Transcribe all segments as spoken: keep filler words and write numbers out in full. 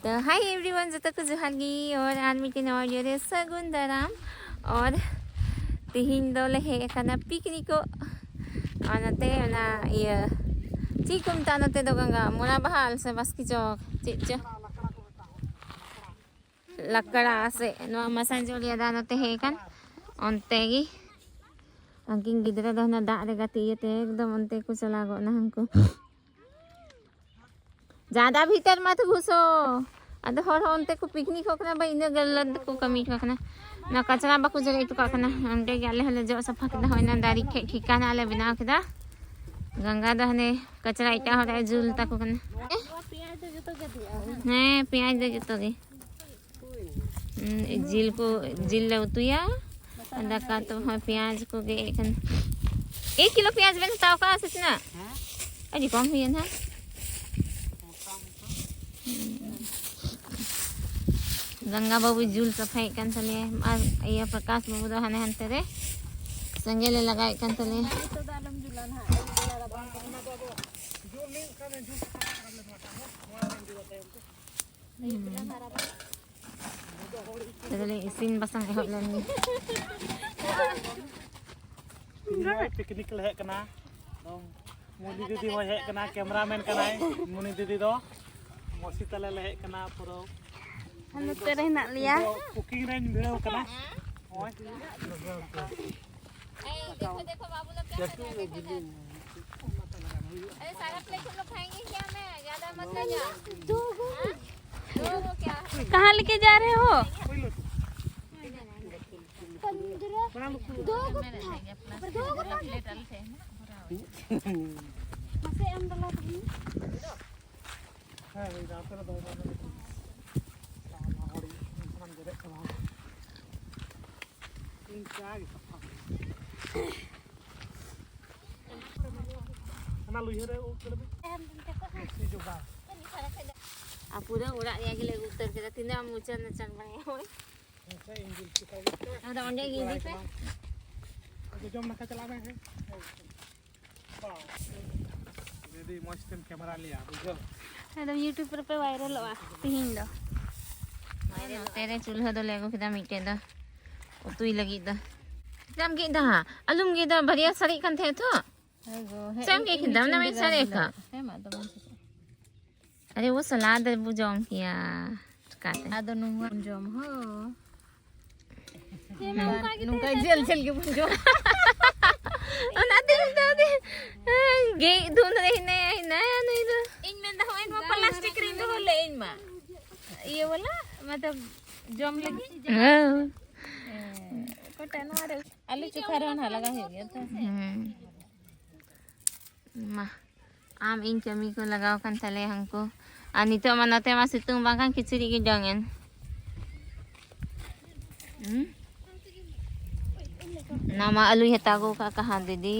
ᱛᱚ ᱦᱟᱭ ᱮᱵᱷᱨᱤᱣᱟᱱ, ᱡᱚᱛᱚ ᱠᱚ ᱡᱚᱦᱟᱨ ᱜᱮ᱾ ᱚᱨ ᱟᱨ ᱢᱤᱫᱴᱮᱱ ᱱᱟᱣᱟ ᱵᱷᱤᱰᱤᱭᱳ ᱨᱮ ᱥᱟᱹᱜᱩᱱ ᱫᱟᱨᱟᱢ᱾ ᱚᱨ ᱛᱤᱦᱤᱧ ᱫᱚᱞᱮ ᱦᱮᱡ ᱟᱠᱟᱱᱟ ᱯᱤᱠᱱᱤᱠᱚᱜ᱾ ᱟᱨ ᱱᱚᱛᱮ ᱚᱱᱟ ᱤᱭᱟᱹ ᱪᱮᱫ ᱠᱚ ᱢᱮᱛᱟᱜᱼᱟ ᱱᱚᱛᱮ ᱫᱚ, ᱜᱚᱝᱜᱟ ᱢᱚᱲᱟ ᱵᱟᱦᱟᱞ ᱥᱮ ᱵᱟᱥᱠᱮ ᱪᱚᱠ ᱪᱮᱫ ᱪᱚ, ᱞᱟᱠᱲᱟ ᱥᱮ ᱱᱚᱣᱟ ᱢᱟᱥᱟᱱᱡᱳᱲᱤᱭᱟ ᱫᱟ ᱱᱚᱛᱮ ᱦᱮᱡ ᱟᱠᱟᱱ ᱚᱱᱛᱮ ᱜᱮ᱾ ᱩᱱᱠᱤᱱ ᱜᱤᱫᱽᱨᱟᱹ ᱫᱚ ᱦᱟᱱᱟ ᱫᱟᱜ ᱨᱮ ᱜᱟᱛᱮ ᱤᱭᱟᱹᱛᱮ ᱮᱠᱫᱚᱢ ᱚᱱᱛᱮ ᱠᱚ ᱪᱟᱞᱟᱣ ᱜᱚᱫ ᱱᱟ ᱦᱟᱱᱠᱩ᱾ ᱡᱟᱫᱟ ᱵᱷᱤᱛᱟᱨ ᱢᱟᱛ ᱜᱷᱩᱥᱳ᱾ ᱟᱫᱚ ᱦᱚᱲ ᱦᱚᱸ ᱚᱱᱛᱮ ᱠᱚ ᱯᱤᱠᱱᱤᱠᱚᱜ ᱠᱟᱱᱟ, ᱵᱟ ᱤᱱᱟᱹ ᱜᱟᱞᱟᱛ ᱠᱚ ᱠᱟᱹᱢᱤ ᱠᱚ ᱠᱟᱱᱟ᱾ ᱚᱱᱟ ᱠᱟᱪᱨᱟ ᱵᱟᱠᱚ ᱡᱚᱨᱟ ᱦᱚᱴᱚ ᱠᱟᱜ ᱠᱟᱱᱟ᱾ ᱚᱸᱰᱮ ᱜᱮ ᱟᱞᱮ ᱦᱚᱸᱞᱮ ᱡᱚᱜ ᱥᱟᱯᱷᱟ ᱠᱮᱫᱟ᱾ ᱦᱚᱸᱜᱼᱚᱭ ᱚᱱᱟ ᱫᱟᱨᱮ ᱠᱷᱮᱡ ᱴᱷᱤᱠᱟᱱᱟ ᱞᱮ ᱵᱮᱱᱟᱣ ᱠᱮᱫᱟ᱾ ᱜᱟᱝᱜᱟ ᱫᱚ ᱦᱟᱱᱮ ᱠᱟᱪᱨᱟ ᱮᱴᱟᱜ ᱦᱚᱲ ᱨᱮ ᱡᱩᱞ ᱛᱟᱠᱚ ᱠᱟᱱᱟ᱾ ᱦᱮᱸ, ᱯᱮᱸᱭᱟᱡᱽ ᱫᱚ ᱡᱚᱛᱚ ᱜᱮ᱾ ᱦᱩᱸ, ᱡᱤᱞ ᱠᱚ, ᱡᱤᱞ ᱞᱮ ᱩᱛᱩᱭᱟ᱾ ᱫᱟᱠᱟ ᱛᱚ ᱦᱚᱸ ᱯᱮᱸᱭᱟᱡᱽ ᱠᱚ ᱜᱮᱫ ᱮᱫ ᱠᱟᱱᱟ᱾ ᱮᱠ ᱠᱤᱞᱳ ᱯᱮᱸᱭᱟᱡᱽ ᱵᱮᱱ ᱦᱟᱛᱟᱣ ᱠᱟᱜᱼᱟ ᱥᱮ ᱛᱤᱱᱟᱹᱜ? ᱟᱹᱰᱤ ᱠᱚᱢ ᱦᱩᱭᱮᱱ ᱦᱟᱸᱜ᱾ ᱜᱟᱝᱜᱟ ᱵᱟᱹᱵᱩᱭ ᱡᱩᱞ ᱥᱟᱯᱷᱟᱭᱮᱫ ᱠᱟᱱ ᱛᱟᱞᱮᱭᱟ ᱟᱨ ᱤᱭᱟᱹ ᱯᱨᱚᱠᱟᱥ ᱵᱟᱹᱵᱩ ᱫᱚ ᱦᱟᱱᱮ ᱦᱟᱱᱛᱮ ᱨᱮ ᱥᱮᱸᱜᱮᱞ ᱮ ᱞᱟᱜᱟᱣᱮᱫ ᱠᱟᱱ ᱛᱟᱞᱮᱭᱟ᱾ ᱱᱤᱛᱚᱜ ᱫᱚ ᱟᱞᱚᱢ ᱡᱩᱞᱟ ᱱᱟᱦᱟᱜ, ᱟᱹᱭᱩᱵ ᱵᱮᱲᱟ ᱨᱟᱵᱟᱝ ᱠᱟᱱᱟ᱾ ᱱᱤᱛᱚᱜ ᱫᱚᱞᱮ ᱤᱥᱤᱱ ᱵᱟᱥᱟᱝ ᱮᱦᱚᱵ ᱞᱮᱱ ᱜᱮ᱾ ᱛᱮᱦᱮᱧ ᱯᱤᱠᱱᱤᱠ ᱞᱮ ᱦᱮᱡ ᱠᱟᱱᱟ᱾ ᱢᱩᱱᱤ ᱫᱤᱫᱤ ᱦᱚᱸᱭ ᱦᱮᱡ ᱠᱟᱱᱟ, ᱠᱮᱢᱨᱟᱢᱮᱱ ᱠᱟᱱᱟᱭ ᱢᱩᱱᱤ ᱫᱤᱫᱤ ᱫᱚ᱾ ᱢᱚᱥᱤ ᱛᱟᱞᱮ ᱞᱮ ᱦᱮᱡ ᱠᱟᱱᱟ ᱯᱩᱨᱟᱹ᱾ ᱟᱨ ᱱᱚᱛᱮ ᱨᱮ ᱦᱮᱱᱟᱜ ᱞᱮᱭᱟ᱾ ᱤᱧ ᱫᱚ cooking ᱨᱮᱧ ᱵᱷᱤᱲᱟᱹᱣ ᱠᱟᱱᱟ᱾ ᱱᱚᱜᱼᱚᱭ᱾ कहाँ लेके जा रहे हो? पंद्रह, दो गो था, दो गो था। ᱦᱮᱸ, ᱦᱩᱭ ᱫᱟ, ᱟᱯᱮ ᱫᱚ ᱫᱚᱦᱚᱭ ᱢᱮ᱾ ᱥᱟᱱᱟᱢ ᱦᱚᱲ ᱥᱟᱱᱟᱢ ᱡᱮᱨᱮᱫ ᱪᱟᱵᱟ ᱟᱠᱟᱱᱟ᱾ ᱤᱧ ᱪᱟ ᱜᱮ ᱥᱟᱯᱷᱟ᱾ ᱚᱱᱟ ᱞᱩᱭᱦᱟᱹ ᱨᱮ ᱩᱵ ᱠᱟᱹᱲᱢᱤ᱾ ᱵᱮᱥᱤ ᱡᱚᱜᱟ᱾ ᱟᱨ ᱯᱩᱨᱟᱹ ᱚᱲᱟᱜ ᱨᱮᱭᱟᱜ ᱜᱮᱞᱮ ᱟᱹᱜᱩ ᱩᱛᱟᱹᱨ ᱠᱮᱫᱟ᱾ ᱛᱤᱱᱟᱹᱜ ᱮᱢ ᱢᱚᱪᱟ ᱱᱟᱪᱟᱨ ᱵᱟᱲᱟᱭᱟ, ᱦᱳᱭ᱾ ᱟᱪᱪᱷᱟ, ᱤᱧ ᱫᱩᱧ ᱪᱤᱠᱟᱹᱭᱟ? ᱟᱫᱚ ᱚᱸᱰᱮ ᱜᱮ ᱤᱫᱤ ᱯᱮ᱾ ᱟᱫᱚ ᱡᱚᱢ ᱫᱟᱠᱟ ᱪᱟᱞᱟᱜ ᱢᱮ, ᱦᱮᱸ᱾ ᱟᱹᱰᱤ ᱢᱚᱡᱽ ᱛᱮᱢ ᱠᱮᱢᱮᱨᱟ ᱞᱮᱭᱟ, ᱵᱩᱡᱷᱟᱹᱣ᱾ ᱮᱠᱫᱚᱢ YouTube ᱨᱮᱯᱮ ᱵᱷᱟᱭᱨᱟᱞᱚᱜᱼᱟ ᱛᱤᱦᱤᱧ ᱫᱚ᱾ ᱱᱚᱛᱮ ᱨᱮ ᱪᱩᱞᱦᱟᱹ ᱫᱚᱞᱮ ᱟᱹᱜᱩ ᱠᱮᱫᱟ ᱢᱤᱫᱴᱮᱡ ᱫᱚ ᱩᱛᱩᱭ ᱞᱟᱹᱜᱤᱫ ᱫᱚ᱾ ᱪᱮᱫᱟᱜ ᱮᱢ ᱜᱮᱫ ᱫᱟ ᱦᱟᱸᱜ? ᱟᱞᱚᱢ ᱜᱮᱫᱟ, ᱵᱟᱨᱭᱟ ᱥᱟᱨᱮᱡ ᱠᱟᱱ ᱛᱟᱦᱮᱸ ᱛᱚ᱾ ᱦᱮᱸ ᱜᱚ, ᱦᱮᱸ, ᱪᱮᱫ ᱮᱢ ᱤᱧ, ᱜᱮᱫ ᱤᱧ ᱠᱮᱫᱟ? ᱚᱱᱟ ᱢᱤᱪᱤᱱ ᱢᱮᱱ ᱨᱮ ᱥᱟᱨᱮᱡ ᱫᱟᱜ ᱟᱠᱟᱫ᱾ ᱞᱟᱜᱟᱣ᱾ ᱦᱮᱸ, ᱢᱟ, ᱟᱫᱚ ᱵᱟᱝ ᱥᱟᱨᱮᱡ᱾ ᱟᱨᱮ, ᱣᱳ ᱥᱟᱞᱟᱫ ᱵᱚ ᱡᱚᱢ ᱠᱮᱭᱟ᱾ ᱪᱤᱠᱟᱛᱮ? ᱟᱫᱚ ᱱᱚᱣᱟ ᱡᱚᱢ ᱦᱚᱸ᱾ ᱱᱚᱝᱠᱟ ᱡᱷᱟᱹᱞ ᱡᱷᱟᱹᱞ ᱜᱮᱵᱚᱱ ᱡᱚᱢ᱾ ᱚᱱᱟᱛᱮ ᱢᱮᱛᱟ ᱫᱮ, ᱜᱮᱫ ᱫᱷᱩᱱ ᱨᱮ ᱦᱮᱱᱟᱭᱟ, ᱦᱮᱱᱟᱭᱟ ᱱᱩᱭ ᱫᱚ᱾ ᱤᱧ ᱢᱮᱱᱫᱟ, ᱦᱚᱸᱜᱼᱚᱭ ᱱᱚᱣᱟ ᱯᱞᱟᱥᱴᱤᱠ ᱨᱤᱧ ᱫᱚᱦᱚ ᱞᱮᱫ ᱤᱧ ᱢᱟ᱾ ᱤᱭᱟᱹ ᱵᱟᱞᱟ, ᱢᱚᱛᱞᱚᱵ, ᱡᱚᱢ ᱞᱟᱹᱜᱤᱫ᱾ ᱦᱮᱸ᱾ ᱦᱮᱸ, ᱚᱠᱟᱴᱟᱜ ᱱᱚᱣᱟ ᱨᱮ ᱟᱹᱞᱩ ᱪᱚᱠᱷᱟ ᱨᱮᱦᱚᱸ ᱱᱟᱦᱟᱜ ᱞᱟᱜᱟᱣ ᱦᱩᱭᱩᱜ ᱜᱮᱭᱟ ᱛᱚ᱾ ᱦᱮᱸ᱾ ᱢᱟ, ᱟᱢ ᱤᱧ ᱠᱟᱹᱢᱤ ᱠᱚ ᱞᱟᱜᱟᱣ ᱠᱟᱱ ᱛᱟᱞᱮᱭᱟ ᱦᱟᱱᱠᱩ᱾ ᱟᱨ ᱱᱤᱛᱚᱜ ᱢᱟ ᱱᱚᱛᱮ ᱢᱟ ᱥᱤᱛᱩᱝ ᱵᱟᱝᱠᱷᱟᱱ ᱠᱤᱪᱨᱤᱡ ᱜᱮ ᱡᱚᱝ ᱮᱱ᱾ ᱦᱩᱸ? ᱱᱟᱣᱟ ᱟᱹᱞᱩᱭ ᱦᱟᱛᱟᱣ ᱟᱹᱜᱩ ᱠᱟᱜ ᱠᱟᱦᱟ ᱫᱤᱫᱤ᱾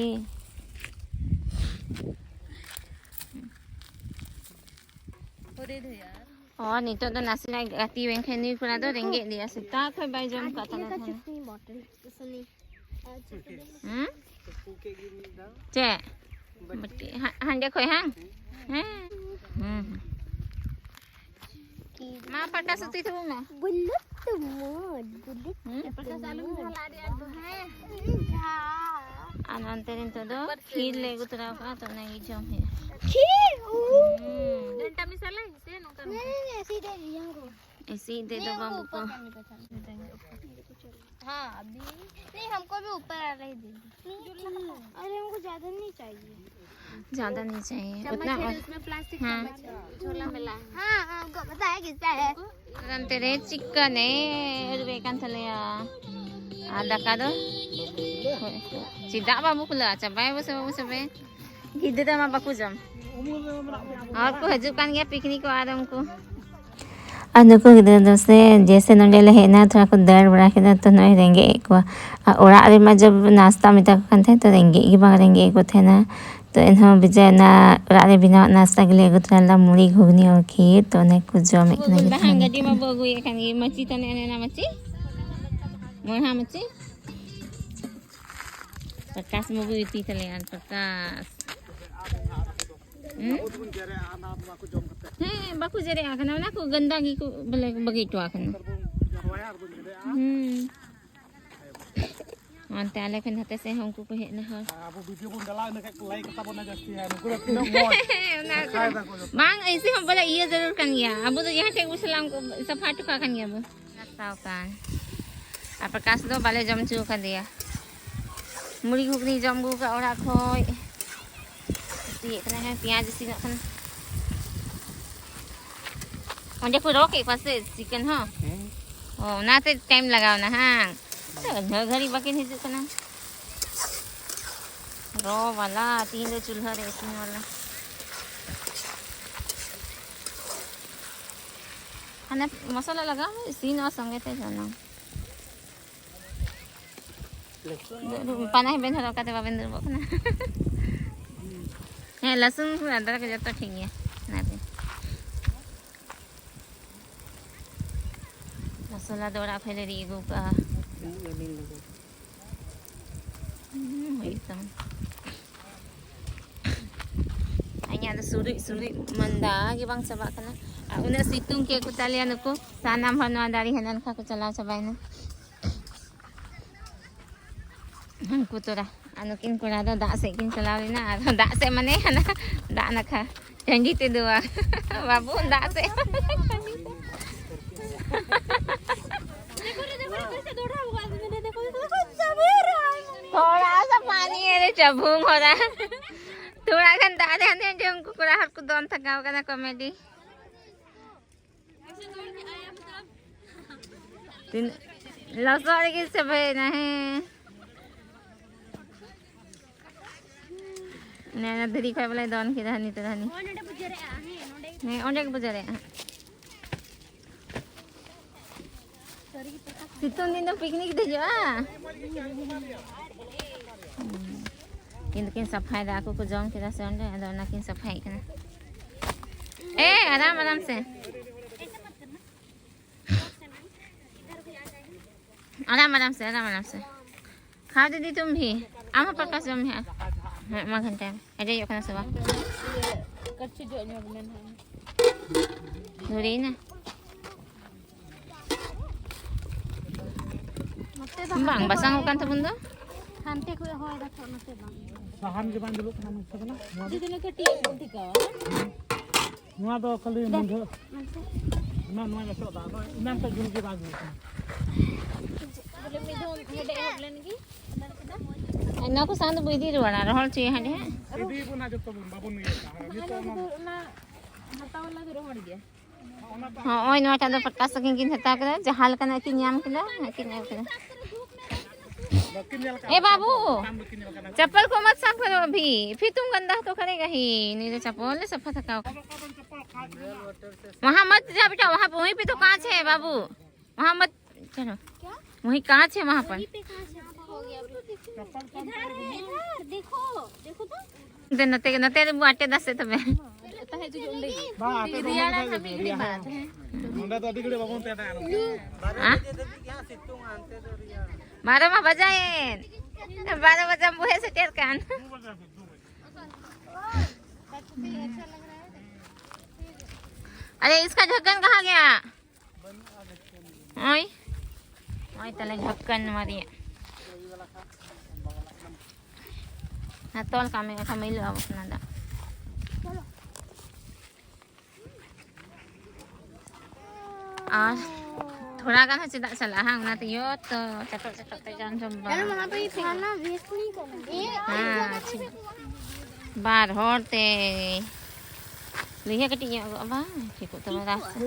ᱚ, ᱱᱤᱛᱚᱜ ᱫᱚ ᱱᱟᱥᱮᱱᱟᱜ ᱜᱟᱛᱮ ᱞᱮᱱᱠᱷᱟᱱ ᱱᱩᱭ ᱠᱚᱲᱟ ᱫᱚ ᱨᱮᱸᱜᱮᱡ ᱞᱮᱭᱟ, ᱥᱮᱛᱟᱜ ᱠᱷᱚᱱ ᱵᱟᱭ ᱡᱚᱢ ᱠᱟᱜ ᱛᱟᱞᱮ ᱛᱟᱦᱮᱱᱟ᱾ ᱦᱩᱸ? ᱪᱮᱫ? ᱵᱟᱹᱴᱤ, ᱦᱟ-, ᱦᱟᱸᱰᱮ ᱠᱷᱚᱡ, ᱦᱟᱝ? ᱦᱮᱸ᱾ ᱦᱩᱸ, ᱦᱩᱸ᱾ ᱢᱟ, ᱯᱟᱴᱟ ᱥᱩᱛᱤ ᱛᱟᱵᱚᱱ ᱢᱮ᱾ ᱵᱩᱞᱩ ᱛᱩᱢᱩᱫ, ᱵᱩᱞᱩ ᱦᱩᱸ? ᱯᱟᱴᱟ ᱥᱮ ᱟᱞᱚᱢ ᱡᱷᱟᱞᱟ, ᱟᱹᱰᱤ ᱟᱸᱴ ᱫᱚ, ᱦᱮᱸ᱾ ᱡᱷᱟ᱾ ᱟᱨ ᱱᱚᱱᱛᱮ ᱨᱮ ᱱᱤᱛᱚᱜ ᱫᱚ ᱠᱷᱤᱨ ᱞᱮ ᱟᱹᱜᱩ ᱛᱚᱨᱟ ᱠᱟᱜᱼᱟ, ᱛᱚ ᱚᱱᱟ ᱜᱮ ᱡᱚᱢ ᱦᱩᱭᱩᱜᱼᱟ᱾ ᱠᱷᱤᱨ? ᱩ᱾ ᱦᱩᱸ᱾ ᱰᱟᱱᱴᱟ ᱢᱮᱥᱟ ᱞᱮ, ᱥᱮ ᱱᱚᱝᱠᱟ ᱱᱚᱝᱠᱟ? नहीं, नहीं, ऐसे ही दे दिया हमको। ऐसे ही दे दो बाबू को। हाँ, अभी नहीं, हमको भी ऊपर आ रही दीदी। अरे, हमको ज्यादा नहीं चाहिए। ज्यादा नहीं चाहिए, चम्मच उतना है, और उसमें प्लास्टिक हाँ। चम्मच है, झोला में ला। हाँ, हाँ, हमको पता है किसका है। ᱱᱚᱱᱛᱮ ᱨᱮ ᱪᱤᱠᱟᱹᱱᱮ ᱟᱹᱨᱩᱵᱮᱫ ᱠᱟᱱ ᱛᱟᱞᱮᱭᱟ᱾ ᱟᱨ ᱫᱟᱠᱟ ᱫᱚ ᱪᱮᱫᱟᱜ ᱵᱟᱵᱚ ᱠᱷᱩᱞᱟᱹᱣᱟ? ᱪᱟᱵᱟᱭᱟᱵᱚ ᱥᱮ ᱵᱟᱵᱚ ᱪᱟᱵᱟᱭᱟ? ᱜᱤᱫᱽᱨᱟᱹ ᱢᱟ ᱵᱟᱠᱚ ᱡᱚᱢ᱾ ᱦᱚᱲ ᱠᱚ ᱦᱤᱡᱩᱜ ᱠᱟᱱ ᱜᱮᱭᱟ ᱯᱤᱠᱱᱤᱠ ᱠᱚ, ᱟᱨ ᱩᱱᱠᱩ ᱟᱨ ᱱᱩᱠᱩ ᱜᱤᱫᱽᱨᱟᱹ ᱫᱚ ᱥᱮ ᱡᱮᱭᱥᱮ ᱱᱚᱸᱰᱮ ᱞᱮ ᱦᱮᱡ ᱮᱱᱟ, ᱛᱷᱚᱲᱟ ᱠᱚ ᱫᱟᱹᱲ ᱵᱟᱲᱟ ᱠᱮᱫᱟ, ᱛᱚ ᱱᱚᱜᱼᱚᱭ ᱨᱮᱸᱜᱮᱡ ᱮᱫ ᱠᱚᱣᱟ᱾ ᱟᱨ ᱚᱲᱟᱜ ᱨᱮᱢᱟ ᱡᱚᱵ ᱱᱟᱥᱛᱟ ᱢᱮᱛᱟ ᱠᱚ ᱠᱟᱱ ᱛᱟᱦᱮᱸ, ᱛᱚ ᱨᱮᱸᱜᱮᱡ ᱜᱮ ᱵᱟᱝ ᱨᱮᱸᱜᱮᱡ ᱮᱫ ᱠᱚ ᱛᱟᱦᱮᱱᱟ᱾ ᱛᱚ ᱮᱱᱦᱚᱸ ᱵᱤᱡᱚᱭ ᱚᱱᱟ ᱚᱲᱟᱜ ᱨᱮ ᱵᱮᱱᱟᱣ ᱱᱟᱥᱛᱟ ᱜᱮᱞᱮ ᱟᱹᱜᱩ ᱛᱚᱨᱟ ᱞᱮᱫᱟ, ᱢᱩᱲᱤ, ᱜᱷᱩᱜᱽᱱᱤ ᱟᱨ ᱠᱷᱤᱨ, ᱛᱚ ᱚᱱᱟ ᱠᱚ ᱡᱚᱢᱮᱫ ᱠᱟᱱᱟ ᱜᱤᱫᱽᱨᱟᱹ ᱜᱟᱹᱰᱤ ᱢᱟ ᱱᱤᱛᱚᱜ᱾ ᱵᱚ ᱟᱹᱜᱩᱭᱮᱫ ᱠᱟᱱ ᱜᱮ, ᱢᱟᱹᱪᱤ ᱛᱟᱱᱮ ᱚᱱᱮ ᱚᱱᱟ ᱢᱟᱹᱪᱤ, ᱢᱚᱭᱦᱟ ᱢᱟᱹᱪᱤ᱾ ᱯᱨᱚᱠᱟᱥ ᱵᱟᱹᱵᱩ ᱤᱫᱤ ᱛᱟᱞᱮᱭᱟ, ᱯᱨᱚᱠᱟᱥ᱾ ᱦᱩᱸ? ᱦᱮᱸ, ᱵᱟᱠᱚ ᱡᱮᱨᱮᱜ ᱟᱠᱟᱱᱟ, ᱚᱱᱟ ᱠᱚ ᱜᱟᱱᱫᱟ ᱜᱮᱠᱚ ᱵᱚᱞᱮ ᱵᱟᱹᱜᱤ ᱦᱚᱴᱚ ᱟᱠᱟᱱᱟ᱾ ᱦᱩᱸ᱾ ᱚᱱᱛᱮ ᱟᱞᱮ ᱠᱷᱚᱱ ᱱᱟᱛᱮ ᱥᱮᱫ ᱦᱚᱸ ᱩᱱᱠᱩ ᱠᱚ ᱦᱮᱡ ᱮᱱᱟ ᱦᱚᱲ᱾ ᱟᱵᱚ ᱵᱷᱤᱰᱤᱭᱳ ᱵᱚᱱ ᱰᱟᱞᱟᱣ ᱤᱱᱟᱹ ᱠᱷᱟᱡ ᱠᱚ ᱞᱟᱭᱤᱠ ᱛᱟᱵᱚᱱᱟ ᱡᱟᱹᱥᱛᱤ, ᱦᱮᱸ, ᱱᱩᱠᱩ ᱫᱚ ᱛᱤᱱᱟᱹᱜ ᱢᱚᱡᱽ᱾ ᱚᱱᱟ ᱠᱚ ᱠᱷᱟᱭ ᱫᱟᱠᱚ ᱡᱚᱛᱚ᱾ ᱵᱟᱝ, ᱮᱭᱥᱮ ᱦᱚᱸ ᱵᱚᱞᱮ ᱤᱭᱟᱹ ᱡᱟᱹᱨᱩᱲ ᱠᱟᱱ ᱜᱮᱭᱟ, ᱟᱵᱚ ᱫᱚ ᱡᱟᱦᱟᱸ ᱴᱷᱮᱡ ᱵᱚ ᱥᱟᱞᱟᱢ ᱠᱚ ᱥᱟᱯᱷᱟ ᱦᱚᱴᱚ ᱠᱟᱜ ᱠᱟᱱ ᱜᱮᱭᱟ ᱵᱚ᱾ ᱦᱟᱛᱟᱣ ᱠᱟᱱ᱾ ᱟᱨ ᱯᱨᱚᱠᱟᱥ ᱫᱚ ᱵᱟᱞᱮ ᱡᱚᱢ ᱦᱚᱪᱚ ᱟᱠᱟᱫᱮᱭᱟ᱾ ᱢᱩᱲᱤ ᱜᱷᱩᱜᱽᱱᱤ ᱡᱚᱢ ᱟᱹᱜᱩ ᱠᱟᱜ ᱚᱲᱟᱜ ᱠᱷᱚᱡ᱾ ᱩᱛᱩᱭᱮᱫ ᱠᱟᱱᱟ, ᱦᱮᱸ, ᱯᱮᱸᱭᱟᱡᱽ ᱤᱥᱤᱱᱚᱜ ᱠᱟᱱᱟ᱾ ᱚᱸᱰᱮ ᱠᱚ ᱨᱚ ᱠᱮᱫ ᱠᱚᱣᱟ ᱥᱮ ᱪᱤᱠᱮᱱ ᱦᱚᱸ? ᱦᱮᱸ᱾ ᱚ, ᱚᱱᱟᱛᱮ ᱴᱟᱭᱤᱢ ᱞᱟᱜᱟᱣ ᱮᱱᱟ, ᱦᱟᱝ? ᱩᱱᱟᱹᱜ ᱜᱷᱟᱹᱲᱤᱡ ᱵᱟᱹᱠᱤᱱ ᱦᱤᱡᱩᱜ ᱠᱟᱱᱟ᱾ ᱨᱚ ᱵᱟᱞᱟ, ᱛᱤᱦᱤᱧ ᱫᱚ ᱪᱩᱞᱦᱟᱹ ᱨᱮ ᱤᱥᱤᱱ ᱵᱟᱞᱟ᱾ ᱦᱟᱱᱮ ᱢᱚᱥᱞᱟ ᱞᱟᱜᱟᱣ ᱢᱮ, ᱤᱥᱤᱱᱚᱜᱼᱟ ᱥᱚᱸᱜᱮ ᱛᱮ ᱡᱚᱱᱚ᱾ ᱯᱟᱱᱟᱦᱤ ᱵᱮᱱ ᱦᱚᱨᱚᱜ ᱠᱟᱛᱮ ᱵᱟᱵᱮᱱ ᱫᱩᱲᱩᱵᱚᱜ ᱠᱟᱱᱟ᱾ ᱦᱮᱸ, ᱞᱟᱹᱥᱩᱱ ᱠᱚ ᱟᱫᱨᱚᱠ ᱡᱚᱛᱚ ᱴᱷᱤᱠ ᱜᱮᱭᱟ᱾ ᱚᱱᱟᱛᱮ ᱢᱚᱥᱞᱟ ᱫᱚ ᱚᱲᱟᱜ ᱠᱷᱚᱡ ᱞᱮ ᱨᱤᱫ ᱟᱹᱜᱩ ᱠᱟᱜᱼᱟ᱾ ᱦᱩᱸ, ᱦᱩᱭᱩᱜ ᱛᱟᱢᱟ᱾ ᱤᱧᱟᱹᱜ ᱫᱚ ᱥᱩᱨᱩᱡ ᱥᱩᱨᱩᱡ ᱢᱟᱸᱫᱟ ᱜᱮ ᱵᱟᱝ ᱪᱟᱵᱟᱜ ᱠᱟᱱᱟ᱾ ᱟᱨ ᱩᱱᱟᱹᱜ ᱥᱤᱛᱩᱝ ᱠᱮᱫ ᱠᱚ ᱛᱟᱞᱮᱭᱟ ᱱᱩᱠᱩ, ᱥᱟᱱᱟᱢ ᱦᱚᱲ ᱱᱚᱣᱟ ᱫᱟᱨᱮ ᱦᱮᱱᱟᱱ ᱠᱷᱟ ᱠᱚ ᱪᱟᱞᱟᱣ ᱪᱟᱵᱟᱭᱮᱱᱟ᱾ ᱦᱟᱱᱠᱩ ᱛᱚᱨᱟ᱾ ᱟᱨ ᱱᱩᱠᱤᱱ ᱠᱚᱲᱟ ᱫᱚ ᱫᱟᱜ ᱥᱮᱫ ᱠᱤᱱ ᱪᱟᱞᱟᱣ ᱞᱮᱱᱟ, ᱟᱨ ᱫᱟᱜ ᱥᱮᱫ ᱢᱟᱱᱮ ᱦᱟᱱᱟ ᱫᱟᱜ ᱱᱟᱠᱷᱟ᱾ ᱴᱟᱺᱰᱤ ᱛᱮᱫᱚ ᱵᱟᱝ᱾ ᱵᱟᱹᱵᱩ, ᱫᱟᱜ ᱥᱮᱫ᱾ थोड़ा सा पानी है रे, चबूंग हो रहा है। थोड़ा ᱜᱟᱱ ᱫᱟᱜ ᱨᱮ ᱦᱟᱱᱮ ᱡᱮ ᱩᱱᱠᱩ ᱠᱚᱲᱟ ᱦᱚᱲ ᱠᱚ ᱫᱚᱱ ᱛᱷᱟᱠᱟᱣ ᱠᱟᱱᱟ, ᱠᱚᱢᱮᱰᱤ᱾ ᱛᱤᱱᱟᱹᱜ ᱞᱚᱥᱚᱫ ᱨᱮᱜᱮ ᱪᱟᱵᱟᱭᱮᱱᱟ, ᱦᱮᱸ᱾ ᱱᱮ, ᱱᱮ ᱫᱷᱤᱨᱤ ᱠᱷᱚᱡ ᱵᱚᱞᱮ ᱫᱚᱱ ᱠᱮᱫᱟ, ᱦᱟᱹᱱᱤ ᱛᱚᱨᱟ ᱦᱟᱹᱱᱤ᱾ ᱦᱮᱸ, ᱚᱸᱰᱮ ᱜᱮ ᱵᱩᱡᱷᱟᱹᱣ ᱨᱮᱭᱟᱜ ᱦᱟᱸᱜ᱾ ᱥᱤᱛᱩᱝ ᱫᱤᱱ ᱫᱚ ᱯᱤᱠᱱᱤᱠ ᱫᱮᱡᱚᱜᱼᱟ᱾ ᱠᱤᱱ ᱫᱚᱠᱤᱱ ᱥᱟᱯᱷᱟᱭᱮᱫᱟ, ᱟᱠᱚ ᱠᱚ ᱡᱚᱢ ᱠᱮᱫᱟ ᱥᱮ ᱚᱸᱰᱮ, ᱟᱫᱚ ᱚᱱᱟ ᱠᱤᱱ ᱥᱟᱯᱷᱟᱭᱮᱫ ᱠᱟᱱᱟ᱾ ᱮ, ᱟᱨᱟᱢ ᱟᱨᱟᱢ ᱥᱮ᱾ ᱟᱨᱟᱢ ᱟᱨᱟᱢ ᱥᱮ, ᱟᱨᱟᱢ ᱟᱨᱟᱢ ᱥᱮ᱾ ᱠᱷᱟᱣ ᱫᱤᱫᱤ ᱛᱩᱢ ᱵᱷᱤ᱾ ᱟᱢ ᱦᱚᱸ ᱯᱨᱚᱠᱟᱥ ᱡᱚᱢ ᱢᱮ ᱦᱟᱸᱜ᱾ ᱦᱮᱸ, ᱢᱟ ᱜᱷᱟᱱᱴᱟᱭ ᱢᱮ᱾ ᱦᱮᱰᱮᱡᱚᱜ ᱠᱟᱱᱟ ᱥᱮ ᱵᱟᱝ? ᱠᱟᱹᱴᱤᱡ ᱡᱚᱜ ᱧᱚᱜ ᱢᱮ ᱱᱟᱦᱟᱜ᱾ ᱫᱷᱩᱨᱟᱹᱭᱮᱱᱟ᱾ ᱱᱚᱛᱮ ᱫᱚ ᱵᱟᱝ ᱵᱟᱥᱟᱝ ᱚᱜ ᱠᱟᱱ ᱛᱟᱵᱚᱱ ᱫᱚ᱾ ᱦᱟᱱᱛᱮ ᱠᱷᱚᱡ ᱦᱚᱭ ᱫᱟ ᱛᱚ, ᱱᱚᱛᱮ ᱵᱟᱝ᱾ ᱥᱟᱦᱟᱱ ᱜᱮ ᱵᱟᱝ ᱡᱩᱞᱩᱜ ᱠᱟᱱᱟ ᱢᱟᱥᱮ ᱵᱟᱝ᱾ ᱱᱚᱣᱟ ᱫᱚ, ᱡᱩᱫᱤ ᱱᱩᱭ ᱠᱟᱹᱴᱤᱡ ᱵᱚᱱ ᱴᱷᱤᱠᱟᱣᱟ, ᱱᱚᱣᱟ ᱫᱚ ᱠᱷᱟᱹᱞᱤ ᱢᱩᱱᱰᱷᱟᱹ ᱢᱟᱱᱮ ᱮᱢᱟᱱ ᱱᱚᱣᱟ ᱜᱮ ᱥᱚᱜ ᱫᱟ᱾ ᱟᱫᱚ ᱮᱱᱟᱱ ᱛᱮ ᱡᱩᱞ ᱜᱮ ᱵᱟᱝ ᱡᱩᱞ ᱠᱟᱱᱟ᱾ ᱵᱚᱞᱮ ᱢᱤᱫ ᱫᱷᱟᱣ ᱦᱮᱰᱮᱡ ᱮᱦᱚᱵ ᱞᱮᱱ ᱜᱮ᱾ ᱚᱱᱟ ᱠᱚ ᱥᱟᱶ ᱫᱚ ᱵᱟᱹᱭ ᱤᱫᱤ ᱨᱩᱣᱟᱹᱲᱟ, ᱨᱚᱦᱚᱲ ᱦᱚᱪᱚᱭᱟ ᱦᱟᱸᱰᱮ ᱦᱟᱸᱜ᱾ ᱤᱫᱤ ᱵᱚᱱᱟ ᱡᱚᱛᱚ ᱵᱚᱱ, ᱵᱟᱵᱚᱱ ᱤᱭᱟᱹ ᱠᱟᱜᱼᱟ᱾ ᱱᱤᱛᱚᱜ ᱚᱱᱟ ᱚᱱᱟ ᱦᱟᱛᱟᱣ ᱵᱟᱞᱟ ᱫᱚ ᱨᱚᱦᱚᱲ ᱜᱮᱭᱟ᱾ ᱚᱱᱟ ᱫᱚ ᱦᱚᱸᱜᱼᱚᱭ ᱱᱚᱣᱟᱴᱟᱜ ᱫᱚ ᱯᱟᱴᱠᱟ ᱥᱟᱹᱠᱤᱱ ᱠᱤᱱ ᱦᱟᱛᱟᱣ ᱠᱮᱫᱟ, ᱡᱟᱦᱟᱸ ᱞᱮᱠᱟᱱᱟᱜ ᱠᱤᱱ ᱧᱟᱢ ᱠᱮᱫᱟ, ᱦᱟᱸᱜ ᱠᱤᱱ ᱧᱟᱢ ᱠᱮᱫᱟ᱾ ᱵᱟᱹᱠᱤᱱ ᱧᱮᱞ ᱠᱟᱜᱼᱟ᱾ ᱮ ᱵᱟᱹᱵᱩ, ᱵᱟᱹᱠᱤᱱ ᱧᱮᱞ ᱠᱟᱜᱼᱟ᱾ चप्पल को मत साफ करो अभी, फिर तुम गंदा तो करेगा ही। नहीं तो चप्पल साफ था। वहाँ मत जा बेटा, वहाँ पे, वहीं पे तो कांच है बाबू, वहाँ मत चलो, वहीं कांच है वहाँ पर। पे कहाँ से हो गया अभी? इधर है, इधर देखो, देखो तो। ᱱᱚᱛᱮ ᱱᱚᱛᱮ ᱱᱚᱛᱮ ᱨᱮ ᱵᱚ ᱟᱴᱮᱫ ᱫᱟ ᱥᱮ ᱛᱚᱵᱮ᱾ ᱛᱟᱦᱮᱸ ᱦᱤᱡᱩᱜ ᱚᱸᱰᱮ ᱜᱮ᱾ ᱵᱟᱝ, ᱟᱯᱮ ᱫᱚ ᱨᱮᱭᱟᱲᱟ ᱚᱱᱟ ᱱᱟ ᱢᱤᱫ ᱜᱷᱟᱹᱲᱤ ᱵᱟᱫ᱾ ᱱᱚᱸᱰᱮ ᱫᱚ ᱟᱹᱰᱤ ᱜᱷᱟᱹᱲᱤᱡ ᱵᱟᱵᱚᱱ ᱛᱟᱦᱮᱸ ᱫᱟᱲᱮᱭᱟᱜᱼᱟ᱾ ᱦᱮᱸ? ᱵᱟᱨᱚ ᱵᱟᱡᱟ ᱵᱚᱦᱮ ᱥᱮᱴᱮᱨ ᱠᱟᱱ᱾ अरे, इसका ढक्कन कहाँ गया? ᱳᱭ, ᱳᱭ ᱛᱟᱦᱞᱮ ᱰᱷᱟᱠᱚᱱ ᱱᱚᱣᱟ ᱨᱮᱭᱟᱜ᱾ ᱦᱮᱸ, ᱛᱚᱞ ᱠᱟᱜ ᱢᱮ, ᱮᱱᱠᱷᱟᱱ ᱢᱟᱹᱭᱞᱟᱹᱜᱼᱟ ᱵᱟᱠᱷᱟᱱ ᱫᱟᱜ᱾ ᱟᱨ ᱛᱷᱚᱲᱟ ᱜᱟᱱ ᱦᱚᱸ ᱪᱮᱫᱟᱜ ᱪᱟᱞᱟᱜᱼᱟ, ᱦᱟᱝ? ᱚᱱᱟᱛᱮ ᱡᱚᱛᱚ ᱪᱟᱴᱚᱜ ᱪᱟᱴᱚᱜ ᱛᱮ ᱡᱚᱢ ᱡᱚᱢ ᱵᱟᱝ᱾ ᱦᱮᱸ, ᱟᱪᱪᱷᱟ᱾ ᱵᱟᱨ ᱦᱚᱲ ᱛᱮ ᱞᱩᱭᱦᱟᱹ ᱠᱟᱹᱴᱤᱡ ᱧᱚᱜ ᱜᱚᱜᱼᱟ, ᱵᱟᱝ ᱴᱷᱤᱠᱚᱜ ᱛᱟᱢᱟ ᱨᱟᱥᱛᱟ᱾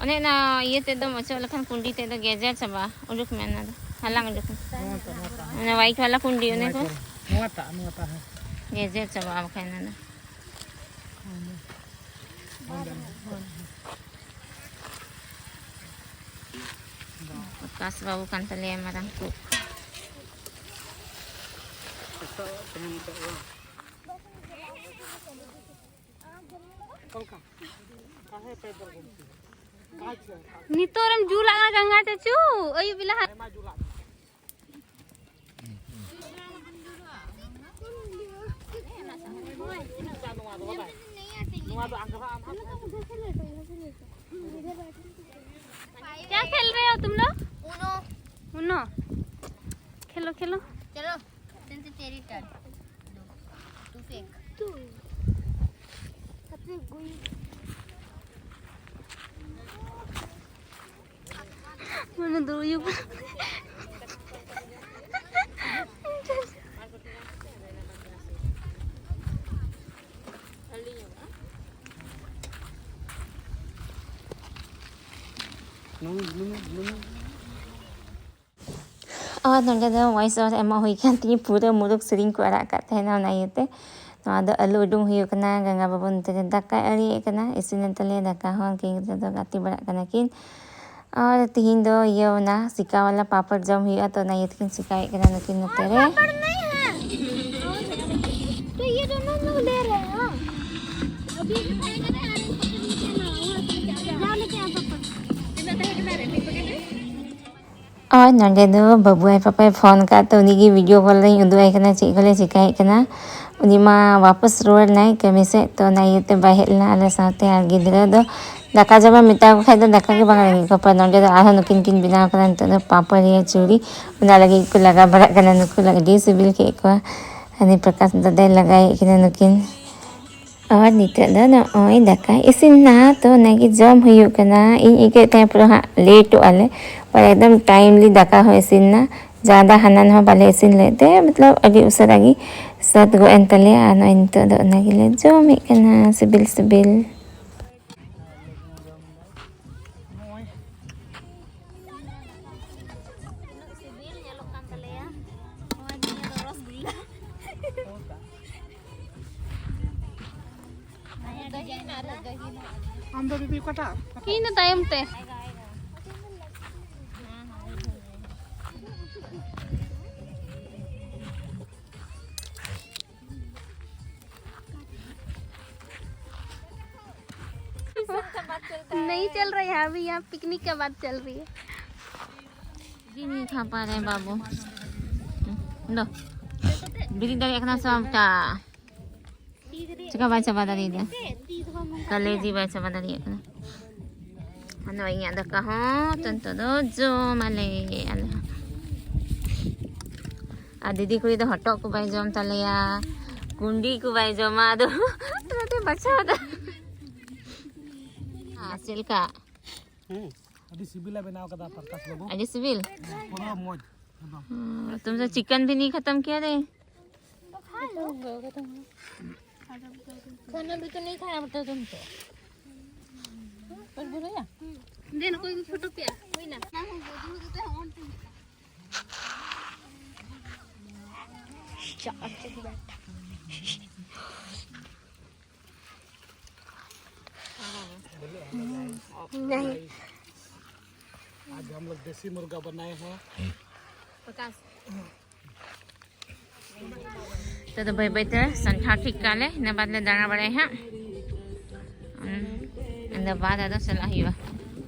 ᱚᱱᱮ ᱚᱱᱟ ᱤᱭᱟᱹ ᱛᱮᱫ ᱫᱚᱢ ᱚᱪᱚᱜ ᱞᱮᱠᱷᱟᱱ ᱠᱩᱸᱰᱤ ᱛᱮᱫ ᱫᱚ ᱜᱮᱡᱮᱨ ᱪᱟᱵᱟᱜᱼᱟ᱾ ᱩᱰᱩᱠ ᱢᱮ ᱚᱱᱟ ᱫᱚ, ᱦᱟᱞᱟᱝ ᱩᱰᱩᱠ ᱢᱮ᱾ ᱱᱚᱣᱟ ᱛᱚ, ᱱᱚᱣᱟ ᱛᱚ᱾ ᱚᱱᱟ ᱣᱟᱭᱤᱴ ᱵᱟᱞᱟ ᱠᱩᱸᱰᱤ, ᱚᱱᱮ ᱠᱚ ᱱᱚᱣᱟ ᱛᱟᱜ, ᱱᱚᱣᱟ ᱛᱟᱜ, ᱦᱮᱸ᱾ ᱜᱮᱡᱮᱨ ᱪᱟᱵᱟᱜᱼᱟ ᱵᱟᱠᱷᱟᱱ ᱚᱱᱟ ᱫᱚ᱾ ᱯᱨᱚᱠᱟᱥ ᱵᱟᱹᱵᱩ ᱠᱟᱱ ᱛᱟᱞᱮᱭᱟ ᱢᱟᱨᱟᱝ ᱠᱚ᱾ ᱚᱠᱟ ᱞᱮᱠᱟ? ᱚᱠᱟ ᱦᱮᱸ ᱯᱮ ᱫᱚ ᱜᱚᱢᱠᱮ? ᱟᱪᱪᱷᱟ᱾ ᱱᱤᱛᱚᱜ ᱨᱮᱢ ᱡᱩᱞᱟᱜ ᱠᱟᱱᱟ ᱜᱟᱝᱜᱟ ᱪᱟᱪᱩ, ᱟᱹᱭᱩᱵ ᱵᱮᱞᱟ ᱦᱟᱸᱜ᱾ ᱟᱭᱢᱟ ᱡᱩᱞᱟᱜ ᱢᱮ᱾ ᱱᱚᱣᱟ ᱫᱚ ᱵᱟᱰᱟᱭ? ᱱᱚᱣᱟ क्या खेल रहे हो तुम लोग? Uno. Uno. खेलो, खेलो. चलो. तेरी turn. तू फेंक. तू. सबसे गुई. मैंने दो ये. ᱟᱨ ᱱᱚᱸᱰᱮ ᱫᱚ voice over ᱮᱢᱚᱜ ᱦᱩᱭ ᱠᱟᱱ ᱛᱤᱧᱟᱹ, ᱯᱩᱨᱟᱹ ᱢᱩᱨᱩᱠ ᱥᱮᱨᱮᱧ ᱠᱚ ᱟᱲᱟᱜ ᱠᱟᱜ ᱛᱟᱦᱮᱱᱟ, ᱚᱱᱟ ᱤᱭᱟᱹᱛᱮ ᱱᱚᱣᱟ ᱫᱚ ᱟᱹᱞᱩ ᱩᱰᱩᱝ ᱦᱩᱭᱩᱜ ᱠᱟᱱᱟ᱾ ᱜᱟᱸᱜᱟ ᱵᱟᱹᱵᱩ ᱱᱚᱛᱮ ᱨᱮ ᱫᱟᱠᱟᱭ ᱟᱹᱲᱤᱭᱮᱫ ᱠᱟᱱᱟ, ᱤᱥᱤᱱ ᱮᱱ ᱛᱟᱞᱮᱭᱟ ᱫᱟᱠᱟ ᱦᱚᱸ, ᱩᱱᱠᱤᱱ ᱜᱤᱫᱽᱨᱟᱹ ᱫᱚ ᱜᱟᱛᱮ ᱵᱟᱲᱟᱜ ᱠᱟᱱᱟ ᱠᱤᱱ᱾ ᱟᱨ ᱛᱤᱦᱤᱧ ᱫᱚ ᱤᱭᱟᱹ ᱚᱱᱟ ᱥᱤᱠᱟ ᱣᱟᱞᱟ ᱯᱟᱯᱚᱲ ᱡᱚᱢ ᱦᱩᱭᱩᱜᱼᱟ, ᱛᱚ ᱚᱱᱟ ᱤᱭᱟᱹ ᱛᱮᱠᱤᱱ ᱥᱤᱠᱟᱭᱮᱫ ᱠᱟᱱᱟ ᱱᱩᱠᱤᱱ ᱱᱚᱛᱮ ᱨᱮ᱾ तो ये दोनों लोग ले रहे हैं, हाँ। अभी जाओ लेके आओ पापा। ᱟᱨ ᱱᱚᱸᱰᱮ ᱫᱚ ᱵᱟᱹᱵᱩ ᱟᱡ ᱯᱟᱯᱟᱭ ᱯᱷᱳᱱ ᱠᱟᱜ ᱛᱮ ᱩᱱᱤᱜᱮ video call ᱨᱮᱧ ᱩᱫᱩᱜ ᱟᱭ ᱠᱟᱱᱟ ᱪᱮᱫ ᱠᱚᱞᱮ ᱪᱤᱠᱟᱹᱭᱮᱫ ᱠᱟᱱᱟ᱾ ᱩᱱᱤ ᱢᱟ ᱣᱟᱯᱟᱥ ᱨᱩᱣᱟᱹᱲ ᱱᱟᱭ ᱠᱟᱹᱢᱤ ᱥᱮᱫ, ᱛᱚ ᱚᱱᱟ ᱤᱭᱟᱹᱛᱮ ᱵᱟᱭ ᱦᱮᱡ ᱞᱮᱱᱟ ᱟᱞᱮ ᱥᱟᱶᱛᱮ᱾ ᱟᱨ ᱜᱤᱫᱽᱨᱟᱹ ᱫᱚ ᱫᱟᱠᱟ ᱡᱚᱢᱮ ᱢᱮᱛᱟ ᱠᱚ ᱠᱷᱟᱡ ᱫᱚ ᱫᱟᱠᱟ ᱜᱮ ᱵᱟᱝ ᱨᱮᱸᱜᱮᱡ ᱠᱚᱣᱟ᱾ ᱱᱚᱸᱰᱮ ᱫᱚ ᱟᱨᱦᱚᱸ ᱱᱩᱠᱤᱱ ᱠᱤᱱ ᱵᱮᱱᱟᱣ ᱠᱟᱫᱟ ᱱᱤᱛᱚᱜ ᱫᱚ ᱯᱟᱯᱚᱲᱤᱭᱟᱹ ᱪᱩᱲᱤ, ᱚᱱᱟ ᱞᱟᱹᱜᱤᱫ ᱠᱚ ᱞᱟᱜᱟᱣ ᱵᱟᱲᱟᱜ ᱠᱟᱱᱟ᱾ ᱱᱩᱠᱩ ᱞᱟᱹᱜᱤᱫ ᱟᱹᱰᱤ ᱥᱤᱵᱤᱞ ᱠᱮᱫ ᱠᱚᱣᱟ᱾ ᱦᱟᱹᱱᱤ ᱯᱨᱚᱠᱟᱥ ᱫᱟᱫᱟᱭ ᱞᱟᱜᱟᱭᱮᱫ ᱠᱤᱱᱟ ᱱᱩᱠᱤᱱ᱾ ᱟᱨ ᱱᱤᱛᱚᱜ ᱫᱚ ᱱᱚᱜᱼᱚᱭ ᱫᱟᱠᱟ ᱤᱥᱤᱱ ᱱᱟ, ᱛᱚ ᱚᱱᱟᱜᱮ ᱡᱚᱢ ᱦᱩᱭᱩᱜ ᱠᱟᱱᱟ᱾ ᱤᱧ ᱟᱹᱭᱠᱟᱹᱣᱮᱫ ᱛᱟᱦᱮᱸ ᱯᱩᱨᱟᱹ ᱦᱟᱸᱜ ᱞᱮᱴᱚᱜ ᱟᱞᱮ, ᱯᱚᱨᱮ ᱮᱠᱫᱚᱢ timely ᱫᱟᱠᱟ ᱦᱚᱸ ᱤᱥᱤᱱ ᱱᱟ᱾ ᱡᱟᱫᱟ ᱦᱟᱱᱟ ᱱᱟᱣᱟ ᱵᱟᱞᱮ ᱤᱥᱤᱱ ᱞᱮᱫ ᱛᱮ, ᱢᱚᱛᱞᱚᱵ ᱟᱹᱰᱤ ᱩᱥᱟᱹᱨᱟ ᱜᱮ ᱥᱟᱹᱛ ᱜᱚᱫ ᱮᱱ ᱛᱟᱞᱮᱭᱟ᱾ ᱟᱨ ᱱᱚᱜᱼᱚᱭ ᱱᱤᱛᱚᱜ ᱫᱚ ᱚᱱᱟ ᱜᱮᱞᱮ ᱡᱚᱢᱮᱫ ᱠᱟᱱᱟ ᱥᱤᱵᱤᱞ ᱥᱤᱵᱤᱞ᱾ ᱛᱤᱱᱟᱹᱜ ᱥᱤᱵᱤᱞ ᱧᱮᱞᱚᱜ ᱠᱟᱱ ᱛᱟᱞᱮᱭᱟ᱾ ᱱᱚᱣᱟ ᱱᱤᱭᱟᱹ ᱫᱚ ᱨᱚᱥᱜᱩᱞᱞᱟ᱾ ᱟᱢ ᱫᱚ ᱫᱤᱫᱤ ᱚᱠᱟᱴᱟᱜ? ᱤᱧ ᱫᱚ ᱛᱟᱭᱚᱢ ᱛᱮ᱾ नहीं चल रहा है, अभी यहाँ पिकनिक का बात चल रही है। ᱡᱤᱱᱤ ᱠᱷᱟᱯᱟᱨᱮ ᱵᱟᱹᱵᱩ᱾ ᱫᱚ᱾ ᱵᱤᱨᱤᱫ ᱫᱟᱲᱮᱭᱟᱜ ᱠᱟᱱᱟ ᱥᱮ ᱵᱟᱝ ᱪᱟ? ᱪᱮᱠᱟ ᱵᱟᱭ ᱪᱟᱵᱟ ᱫᱟᱲᱮᱭᱟᱫᱟ? ᱠᱟᱞᱮᱡᱤ ᱵᱟᱭ ᱪᱟᱵᱟ ᱫᱟᱲᱮᱭᱟᱜ ᱠᱟᱱᱟ᱾ ᱟᱫᱚ ᱤᱧᱟᱹᱜ ᱫᱟᱠᱟ ᱦᱚᱸ ᱛᱚ ᱱᱤᱛᱚᱜ ᱫᱚ ᱡᱚᱢᱟᱞᱮ ᱟᱞᱮ ᱦᱚᱸ᱾ ᱟᱨ ᱫᱤᱫᱤ ᱠᱩᱲᱤ ᱫᱚ ᱦᱚᱴᱚᱜ ᱠᱚ ᱵᱟᱭ ᱡᱚᱢ ᱛᱟᱞᱮᱭᱟ, ᱠᱩᱸᱰᱤ ᱠᱚ ᱵᱟᱭ ᱡᱚᱢᱟ, ᱟᱫᱚ ᱚᱱᱟᱛᱮ ᱵᱟᱪᱷᱟᱣ ᱫᱟ᱾ ᱟᱨ ᱪᱮᱫ ᱞᱮᱠᱟ? ᱦᱩᱸ, ᱟᱹᱰᱤ ᱥᱤᱵᱤᱞᱮ ᱵᱮᱱᱟᱣ ᱠᱟᱫᱟ ᱯᱨᱚᱠᱟᱥ ᱵᱟᱹᱵᱩ᱾ ᱟᱹᱰᱤ ᱥᱤᱵᱤᱞ? ᱯᱩᱨᱟᱹ ᱢᱚᱡᱽ ᱮᱠᱫᱚᱢ᱾ ᱦᱩᱸ, ᱛᱩᱢ ᱥᱮ ᱪᱤᱠᱮᱱ ᱵᱷᱤ ᱱᱤ ᱠᱷᱟᱛᱟᱢ ᱠᱤᱭᱟ ᱨᱮ? खाना भी तो नहीं खाया अब तक तुम तो। पर बुरा है? देन कोई भी फोटो पे हुई ना। नहीं। आज हम लोग देसी मुर्गा बनाए हैं। पचास। ᱛᱚ ᱫᱚ ᱵᱟᱹᱭ ᱵᱟᱹᱭ ᱛᱮ ᱥᱟᱱᱴᱷᱟᱣ ᱴᱷᱤᱠ ᱠᱟᱜ ᱞᱮ, ᱤᱱᱟᱹ ᱵᱟᱫᱽ ᱞᱮ ᱫᱟᱬᱟ ᱵᱟᱲᱟᱭᱟ ᱦᱟᱸᱜ᱾ ᱦᱩᱸ, ᱤᱱᱟᱹ ᱵᱟᱫᱽ ᱟᱫᱚ ᱪᱟᱞᱟᱜ ᱦᱩᱭᱩᱜᱼᱟ᱾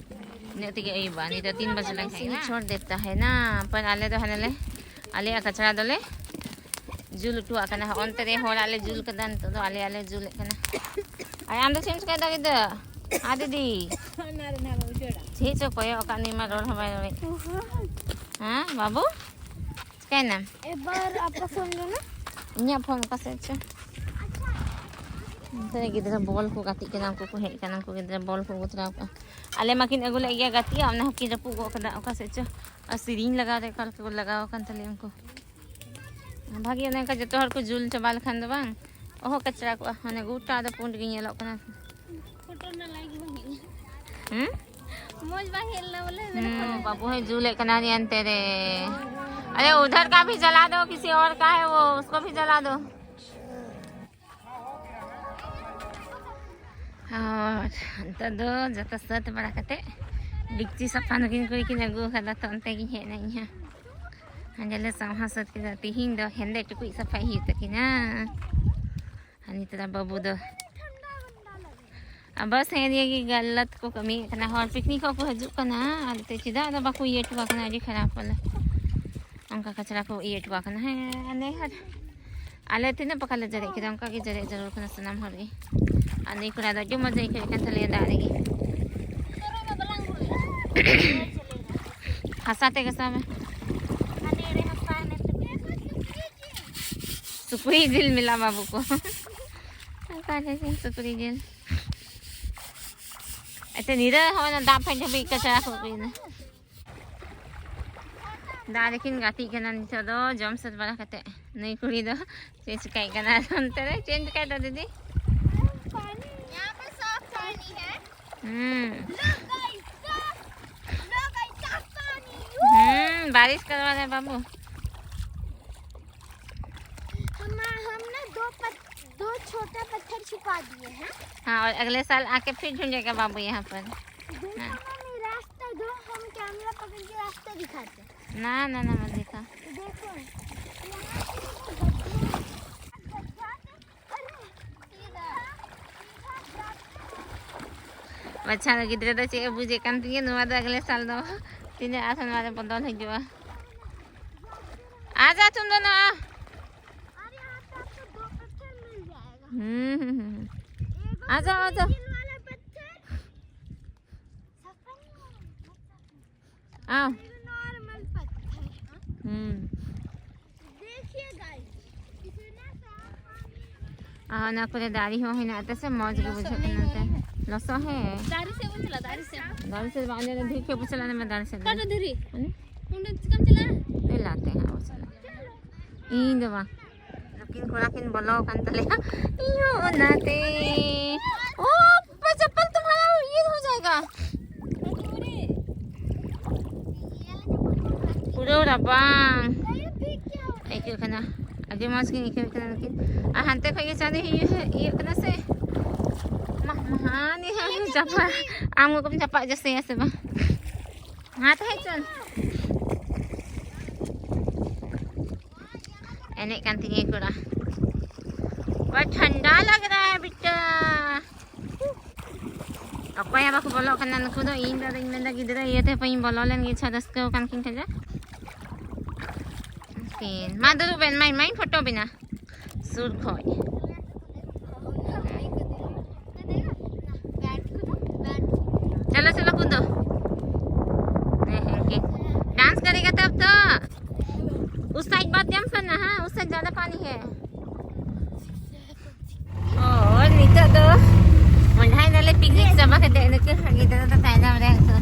ᱤᱱᱟᱹᱜ ᱛᱮᱜᱮ ᱟᱹᱭᱩᱵᱟ, ᱱᱤᱛᱚᱜ ᱛᱤᱱ ᱵᱟᱡᱮ ᱞᱮᱱ ᱠᱷᱟᱡ ᱦᱟᱸᱜ᱾ ᱪᱷᱚᱲ ᱫᱮᱛᱟ ᱦᱮ ᱱᱟ, ᱯᱟᱨ ᱟᱞᱮ ᱫᱚ ᱦᱟᱱᱮ ᱞᱮ, ᱟᱞᱮᱭᱟᱜ ᱠᱟᱪᱲᱟ ᱫᱚᱞᱮ ᱡᱩᱞ ᱦᱚᱴᱚᱣᱟᱜ ᱠᱟᱱᱟ᱾ ᱚᱱᱛᱮ ᱨᱮ ᱦᱚᱲᱟᱜ ᱞᱮ ᱡᱩᱞ ᱠᱟᱫᱟ, ᱱᱤᱛᱚᱜ ᱫᱚ ᱟᱞᱮᱭᱟᱜ ᱞᱮ ᱡᱩᱞᱮᱫ ᱠᱟᱱᱟ᱾ ᱟᱨ ᱟᱢ ᱫᱚ ᱪᱮᱫ ᱮᱢ ᱪᱤᱠᱟᱹᱭᱮᱫᱟ ᱜᱤᱫᱟᱹ? ᱦᱮᱸ ᱫᱤᱫᱤ, ᱪᱮᱫ ᱪᱚ ᱠᱚᱭᱚᱜ ᱟᱠᱟᱫ ᱱᱩᱭ ᱢᱟ, ᱨᱚᱲ ᱦᱚᱸ ᱵᱟᱭ ᱨᱚᱲᱮᱫ᱾ ᱦᱮᱸ ᱵᱟᱹᱵᱩ, ᱪᱤᱠᱟᱹᱭᱮᱱᱟᱢ? ᱮᱵᱟᱨ ᱟᱯᱮ ᱯᱷᱳᱱ ᱫᱚ ᱱᱟ? ᱤᱧᱟᱹᱜ ᱯᱷᱳᱱ ᱚᱠᱟ ᱥᱮᱫ ᱪᱚ᱾ ᱚᱱᱛᱮ ᱨᱮ ᱜᱤᱫᱽᱨᱟᱹ ᱵᱚᱞ ᱠᱚ ᱜᱟᱛᱮᱜ ᱠᱟᱱᱟ, ᱩᱱᱠᱩ ᱠᱚ ᱦᱮᱡ ᱠᱟᱱᱟ, ᱩᱱᱠᱩ ᱜᱤᱫᱽᱨᱟᱹ ᱵᱚᱞ ᱠᱚ ᱟᱹᱜᱩ ᱛᱚᱨᱟ ᱠᱟᱜᱼᱟ᱾ ᱟᱞᱮ ᱢᱟᱠᱤᱱ ᱟᱹᱜᱩ ᱞᱮᱫ ᱜᱮᱭᱟ ᱜᱟᱛᱮᱜ, ᱚᱱᱟ ᱦᱚᱸᱠᱤᱱ ᱨᱟᱹᱯᱩᱫ ᱜᱚᱫ ᱠᱟᱫᱟ ᱚᱠᱟ ᱥᱮᱫ ᱪᱚ᱾ ᱟᱨ ᱥᱮᱨᱮᱧ ᱞᱟᱜᱟᱣ ᱨᱮ ᱚᱠᱟ ᱞᱮᱠᱟ ᱠᱚ ᱞᱟᱜᱟᱣ ᱟᱠᱟᱱ ᱛᱟᱞᱮᱭᱟ ᱩᱱᱠᱩ᱾ ᱵᱷᱟᱜᱮ, ᱚᱱᱮ ᱚᱱᱠᱟ ᱡᱚᱛᱚ ᱦᱚᱲ ᱠᱚ ᱡᱩᱞ ᱪᱟᱵᱟ ᱞᱮᱠᱷᱟᱱ ᱫᱚ ᱵᱟᱝ, ᱚᱦᱚ ᱠᱟᱪᱨᱟ ᱠᱚᱜᱼᱟ, ᱢᱟᱱᱮ ᱜᱚᱴᱟ ᱫᱚ ᱯᱩᱸᱰ ᱜᱮ ᱧᱮᱞᱚᱜ ᱠᱟᱱᱟ᱾ ᱯᱷᱳᱴᱳ ᱨᱮᱱᱟᱜ ᱞᱟᱭᱤᱠ ᱵᱟᱝ ᱦᱮᱡ ᱞᱮᱱᱟ᱾ ᱦᱩᱸ? ᱢᱚᱡᱽ ᱵᱟᱝ ᱦᱮᱡ ᱞᱮᱱᱟ ᱵᱚᱞᱮ, ᱢᱮᱱ ᱦᱩᱸ, ᱯᱷᱳᱴᱳ ᱵᱟᱹᱵᱩ ᱦᱚᱸᱭ ᱡᱩᱞᱮᱫ ᱠᱟᱱᱟ ᱦᱟᱱᱛᱮ ᱨᱮ। अरे उधर का भी जला दो, किसी और का है वो, उसको भी जला दो। ᱟᱨ ᱱᱤᱛᱚᱜ ᱫᱚ ᱡᱚᱛᱚ ᱥᱟᱹᱛ ᱵᱟᱲᱟ ᱠᱟᱛᱮ ᱰᱮᱠᱪᱤ ᱥᱟᱯᱷᱟ ᱱᱩᱠᱤᱱ ᱠᱩᱲᱤ ᱠᱤᱱ ᱟᱹᱜᱩ ᱟᱠᱟᱫᱟ, ᱛᱚ ᱚᱱᱛᱮ ᱜᱤᱧ ᱦᱮᱡ ᱮᱱᱟ ᱤᱧ ᱦᱚᱸ᱾ ᱦᱟᱸᱰᱮ ᱞᱮ ᱥᱟᱶᱦᱟ ᱥᱟᱹᱛ ᱠᱮᱫᱟ᱾ ᱛᱤᱦᱤᱧ ᱫᱚ ᱦᱮᱸᱫᱮ ᱴᱩᱠᱩᱡ ᱥᱟᱯᱷᱟᱭ ᱦᱩᱭᱩᱜ ᱛᱟᱹᱠᱤᱱᱟ᱾ ᱟᱨ ᱱᱤᱛᱚᱜ ᱫᱚ ᱵᱟᱹᱵᱩ ᱫᱚ ᱟᱨ ᱵᱟᱥ ᱦᱮᱸ ᱱᱤᱭᱟᱹ ᱜᱮ ᱜᱟᱞᱟᱛ ᱠᱚ ᱠᱟᱹᱢᱤᱭᱮᱫ ᱠᱟᱱᱟ᱾ ᱦᱚᱲ ᱯᱤᱠᱱᱤᱠ ᱦᱚᱸᱠᱚ ᱦᱤᱡᱩᱜ ᱠᱟᱱᱟ, ᱟᱨ ᱛᱮ ᱪᱮᱫᱟᱜ ᱫᱚ ᱵᱟᱠᱚ ᱤᱭᱟᱹ ᱦᱚᱴᱚ ᱠᱟᱜ ᱠᱟᱱᱟ? ᱟᱹᱰᱤ ᱠᱷᱟᱨᱟᱯ ᱵᱚᱞᱮ, ᱚᱱᱠᱟ ᱠᱟᱪᱨᱟ ᱠᱚ ᱤᱭᱟᱹ ᱦᱚᱴᱚ ᱠᱟᱜ ᱠᱟᱱᱟ᱾ ᱦᱮᱸ, ᱟᱞᱮ ᱦᱚᱲ ᱟᱞᱮ ᱛᱤᱱᱟᱹᱜ ᱯᱟᱠᱟ ᱞᱮ ᱡᱮᱨᱮᱫ ᱠᱮᱫᱟ, ᱚᱱᱠᱟ ᱜᱮ ᱡᱮᱨᱮᱫ ᱡᱟᱹᱨᱩᱲ ᱠᱟᱱᱟ ᱥᱟᱱᱟᱢ ᱦᱚᱲ ᱜᱮ᱾ ᱟᱨ ᱱᱩᱭ ᱠᱚᱲᱟ ᱫᱚ ᱟᱹᱰᱤ ᱢᱚᱡᱽ ᱮ ᱟᱹᱭᱠᱟᱹᱣᱮᱫ ᱠᱟᱱ ᱛᱟᱞᱮᱭᱟ ᱫᱟᱜ ᱨᱮᱜᱮ᱾ ᱦᱟᱥᱟ ᱛᱮ ᱜᱷᱟᱥᱟᱣ ᱢᱮ᱾ ᱥᱩᱠᱨᱤ ᱡᱤᱞ ᱢᱮᱞᱟ ᱵᱟᱹᱵᱩ ᱠᱚ᱾ ᱚᱠᱟ ᱨᱮ ᱥᱩᱠᱨᱤ ᱡᱤᱞ? ᱟᱪᱪᱷᱟ, ᱱᱤᱨᱟᱹ ᱦᱚᱸ ᱚᱱᱟ ᱫᱟᱜ ᱯᱷᱮᱰ ᱦᱟᱹᱵᱤᱡ ᱠᱟᱪᱲᱟ ᱠᱚ ᱟᱹᱜᱩᱭᱮᱫᱟ᱾ ᱫᱟᱜ ᱨᱮᱠᱤᱱ ᱜᱟᱛᱮᱜ ᱠᱟᱱᱟ ᱱᱤᱛᱚᱜ ᱫᱚ, ᱡᱚᱢ ᱥᱟᱹᱛ ᱵᱟᱲᱟ ᱠᱟᱛᱮ᱾ ᱱᱩᱭ ᱠᱩᱲᱤ ᱫᱚ ᱪᱮᱫ ᱪᱤᱠᱟᱹᱭ ᱠᱟᱱᱟ ᱚᱱᱛᱮ ᱨᱮ? ᱪᱮᱫ ᱮᱢ ᱪᱤᱠᱟᱹᱭ ᱫᱟ ᱫᱤᱫᱤ? पानी। यहाँ पे साफ पानी है। हम्म। लो गाइस, साफ, लो गाइस, साफ पानी। हम्म, बारिश करवा रहे बाबू। हम, हम ना दो पत-, दो छोटा पत्थर छुपा दिए हैं। हाँ, और अगले साल आके फिर ढूंढेगा बाबू यहाँ पर। देखो हाँ। मम्मी, रास्ता दो, हम कैमरा पकड़ के रास्ता दिखाते हैं। ना, ना, ना, मत दिखा। देखो, यहाँ पे गड्ढा, गड्ढा, अरे, सीधा, सीधा जाते हैं। ᱵᱟᱪᱷᱟ ᱫᱚ ᱜᱤᱫᱽᱨᱟᱹ ᱫᱚ ᱪᱮᱫ ᱮ ᱵᱩᱡᱮᱫ ᱠᱟᱱ ᱛᱤᱧᱟᱹ, ᱱᱚᱣᱟ ᱫᱚ ᱟᱜᱽᱞᱮ ᱥᱟᱞ ᱫᱚ ᱛᱤᱱᱟᱹᱜ ᱟᱥᱟᱱ ᱱᱚᱣᱟ ᱨᱮ ᱵᱚᱫᱚᱞ ᱦᱤᱡᱩᱜᱼᱟ᱾ ᱟᱡᱟ ᱛᱩᱢ ᱫᱚ ᱱᱚᱣᱟ। अरे, यहाँ पे आपको दो पत्थर मिल जाएगा। हम्म, हम्म, हम्म। एक आ जाओ, आ जाओ। ग्रीन वाला पत्थर। आओ। नॉर्मल पत्थर। हम्म। देखिए गाइस, इतना साफ पानी। ᱟᱨ ᱚᱱᱟ ᱠᱚᱨᱮ ᱫᱟᱨᱮ ᱦᱚᱸ ᱦᱮᱱᱟᱜ ᱛᱮ ᱥᱮ ᱢᱚᱡᱽ ᱜᱮ ᱵᱩᱡᱷᱟᱹᱜ ᱠᱟᱱᱟ ᱱᱚᱛᱮ᱾ ᱞᱚᱥᱚᱫ ᱦᱮᱸ᱾ ᱫᱟᱨᱮ ᱥᱮᱫ ᱵᱚᱱ ᱪᱟᱞᱟᱜᱼᱟ, ᱫᱟᱨᱮ ᱥᱮᱫ᱾ ᱫᱟᱨᱮ ᱥᱮᱫ ᱵᱟᱝ, ᱚᱸᱰᱮ ᱫᱷᱤᱨᱤ ᱠᱷᱮᱡ ᱵᱚᱱ ᱪᱟᱞᱟᱜᱼᱟ, ᱚᱸᱰᱮ ᱫᱟᱨᱮ ᱥᱮᱫ᱾ ᱚᱠᱟᱴᱟᱜ ᱫᱷᱤᱨᱤ? ᱚᱸᱰᱮ? ᱚᱸᱰᱮ ᱪᱤᱠᱟᱢ ᱪᱟᱞᱟᱜᱼᱟ? ᱫᱮᱞᱟ ᱛᱮ ᱦᱟᱸᱜ ᱵᱚᱱ ᱪᱟᱞᱟᱜᱼᱟ᱾ ᱤᱧ ᱫᱚ ᱵᱟᱝ᱾ ᱱᱩᱠᱤᱱ ᱠᱚᱲᱟ ᱠᱤᱱ ᱵᱚᱞᱚ ᱟᱠᱟᱱ ᱛᱟᱞᱮᱭᱟ᱾ ᱤᱧ ᱦᱚᱸ ᱚᱱᱟᱛᱮ᱾ ᱳ, ᱯᱟᱯᱟ, ᱪᱟᱯᱯᱟᱞ ᱛᱩᱢᱦᱟᱨᱟ ᱤᱭᱟᱹ ᱦᱳ ᱡᱟᱭᱮᱜᱟ᱾ ᱯᱩᱨᱟᱹ ᱨᱟᱵᱟᱝ ᱟᱹᱭᱠᱟᱹᱜ ᱠᱟᱱᱟ᱾ ᱟᱹᱰᱤ ᱢᱚᱡᱽ ᱜᱤᱧ ᱟᱹᱭᱠᱟᱹᱣ ᱠᱟᱱᱟ ᱱᱩᱠᱤᱱ᱾ ᱟᱨ ᱦᱟᱱᱛᱮ ᱠᱷᱚᱡ ᱜᱮ ᱪᱟᱸᱫᱚ ᱤᱭᱟᱹ, ᱤᱭᱟᱹᱜ ᱠᱟᱱᱟ ᱥᱮ᱾ ᱢᱟ, ᱢᱟᱦᱟᱱᱤ ᱦᱟᱸᱜ ᱪᱟᱯᱟ᱾ ᱟᱢ ᱜᱮ ᱠᱚᱢ ᱪᱟᱯᱟ ᱡᱟᱹᱥᱛᱤᱭᱟ ᱥᱮ ᱵᱟᱝ? ᱦᱟᱛ ᱦᱮᱡ ᱪᱚᱱ᱾ ᱮᱱᱮᱡ ᱠᱟᱱ ᱛᱤᱧᱟᱹ ᱠᱚᱲᱟ᱾ ᱵᱟ, ᱴᱷᱟᱱᱰᱟ ᱞᱟᱜᱽ ᱨᱟᱦᱟ ᱦᱟᱭ ᱵᱤᱴᱟ᱾ ᱚᱠᱚᱭ ᱦᱚᱸ ᱵᱟᱠᱚ ᱵᱚᱞᱚᱜ ᱠᱟᱱᱟ ᱱᱩᱠᱩ ᱫᱚ᱾ ᱤᱧ ᱫᱚ ᱟᱫᱚᱧ ᱢᱮᱱᱫᱟ ᱜᱤᱫᱽᱨᱟᱹ ᱤᱭᱟᱹᱛᱮ ᱦᱟᱯᱮᱧ ᱵᱚᱞᱚ ᱞᱮᱱ ᱜᱮ, ᱪᱷᱟ ᱨᱟᱹᱥᱠᱟᱹ ᱟᱠᱟᱱ ᱠᱤᱱ ᱠᱷᱟᱡ ᱫᱚ᱾ ᱢᱟ ᱫᱩᱲᱩᱵ ᱵᱮᱱ, ᱢᱟᱧ, ᱢᱟᱧ ᱯᱷᱳᱴᱳ ᱵᱮᱱᱟ᱾ दूर खोए। चलो चलो कूदो। डांस करेगा तब तो। उस साइड मत जंप करना। हाँ, उस साइड ज्यादा पानी है। और ᱱᱤᱛᱚᱜ ᱫᱚ ᱢᱚᱸᱰᱷᱟᱭ ᱱᱟᱞᱮ, ᱯᱤᱠᱱᱤᱠ ᱪᱟᱵᱟ ᱠᱟᱛᱮ ᱱᱤᱛᱚᱜ ᱜᱤᱫᱽᱨᱟᱹ ᱫᱚ ᱛᱟᱭᱱᱚᱢ ᱨᱮ ᱩᱱᱠᱩ᱾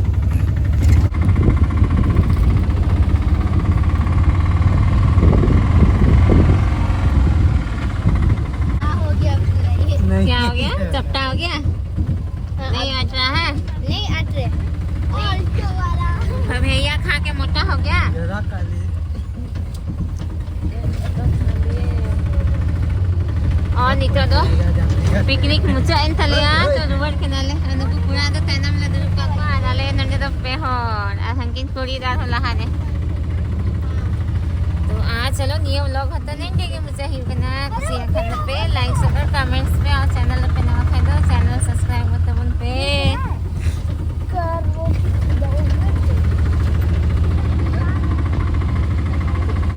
क्या हो गया? चपटा हो गया? नहीं अट रहा है? नहीं अट रहा। और भैया खा के मोटा हो गया। और ᱱᱤᱛᱚᱜ ᱫᱚ ᱯᱤᱠᱱᱤᱠ ᱢᱩᱪᱟᱹᱫ ᱮᱱ ᱛᱟᱞᱮᱭᱟ᱾ ᱛᱚ ᱨᱩᱣᱟᱹᱲ ᱠᱟᱱᱟᱞᱮ᱾ ᱟᱨ ᱱᱩᱠᱩ ᱠᱚᱲᱟ ᱫᱚ ᱛᱟᱭᱱᱚᱢ ᱞᱮ ᱫᱩᱲᱩᱵ ᱠᱟᱜ ᱠᱚᱣᱟ, ᱟᱨ ᱟᱞᱮ ᱱᱚᱸᱰᱮ ᱫᱚ ᱯᱮ ᱦᱚᱲ, ᱟᱨ ᱦᱟᱱᱠᱤᱱ ᱠᱩᱲᱤ ᱫᱚ ᱟᱨᱦᱚᱸ ᱞᱟᱦᱟ ᱨᱮ᱾ ᱛᱚ ᱟᱨ ᱪᱚᱞᱚ, ᱱᱤᱭᱟᱹ ᱵᱞᱚᱜ ᱦᱚᱸᱛᱚ ᱱᱚᱸᱰᱮ ᱜᱮ ᱢᱩᱪᱟᱹᱫ ᱦᱩᱭᱩᱜ ᱠᱟᱱᱟ᱾ ᱠᱩᱥᱤᱭᱟᱜ ᱠᱷᱟᱱ ᱫᱚᱯᱮ ᱞᱟᱭᱤᱠ, ᱥᱮᱭᱟᱨ, ᱠᱚᱢᱮᱱᱴᱥ ᱯᱮ᱾